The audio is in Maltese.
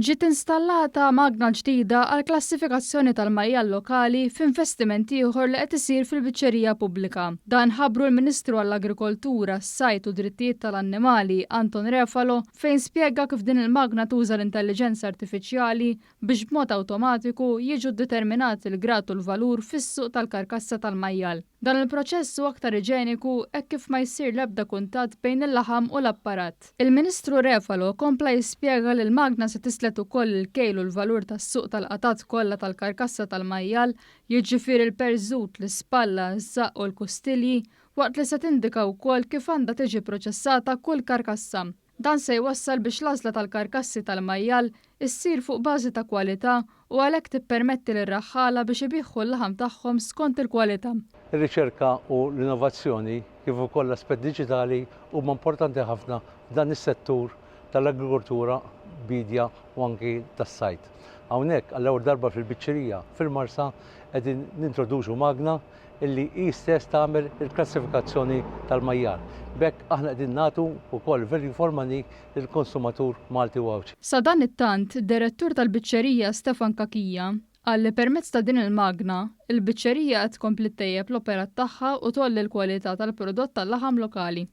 Ġiet installata magna ġdida għall-klassifikazzjoni tal-majjal lokali f'investiment ieħor li qed isir fil-biċċerija pubblika. Dan ħabbru l-Ministru għall-Agrikoltura, s-Sajd u Drittijiet tal-Annimali, Anton Refalo, fejn spjega kif din il-magna tuża l-intelliġenza artifiċjali biex b'mod awtomatiku jiġu ddeterminati l-grad u l-valur fis-suq tal-karkassa tal-majjal. Dan il-proċess hu aktar iġeniku hekk kif ma jsir l-ebda kuntatt bejn il-laħam u l-apparat. Il-Ministru Refalo kompla jispjega li l-magna se tislet ukoll il-kejl u l-valur tas-suq tal-qatgħat kollha tal-karkassa tal-majjal, jiġifieri l-perżut, l-ispalla, iż-żaqq u l-kustilji, waqt li se tindika wkoll kif għandha tiġi pproċessata kull karkassa. Dan se jwassal biex l-għażla tal-karkassi tal-majjal issir fuq bażi ta' kwalità u għalhekk tippermetti lir-raħħala biex ibiegħu l-laħam tagħhom skont il-kwalità. Ir-riċerka u l-innovazzjoni kif ukoll l-aspett diġitali huma importanti ħafna f'dan is-settur tal-agrikoltura, biedja u anki tas-sajd. Hawnhekk għall-ewwel darba fil-biċċerija fil-Marsa qegħdin nintroduċu magna illi hi stess tagħmel il-klassifikazzjoni tal-majjal. B'hekk aħna qegħdin nagħtu wkoll value for money lill-konsumatur Malti u Għawdxi. Sadanittant, id-Direttur tal-Biċċerija Stefan Cachia qal li permezz ta' din il-magna, il-biċċerija qed tkompli ttejjeb l-operat tagħha u tgħolli l-kwalità tal-prodott tal-laħam lokali.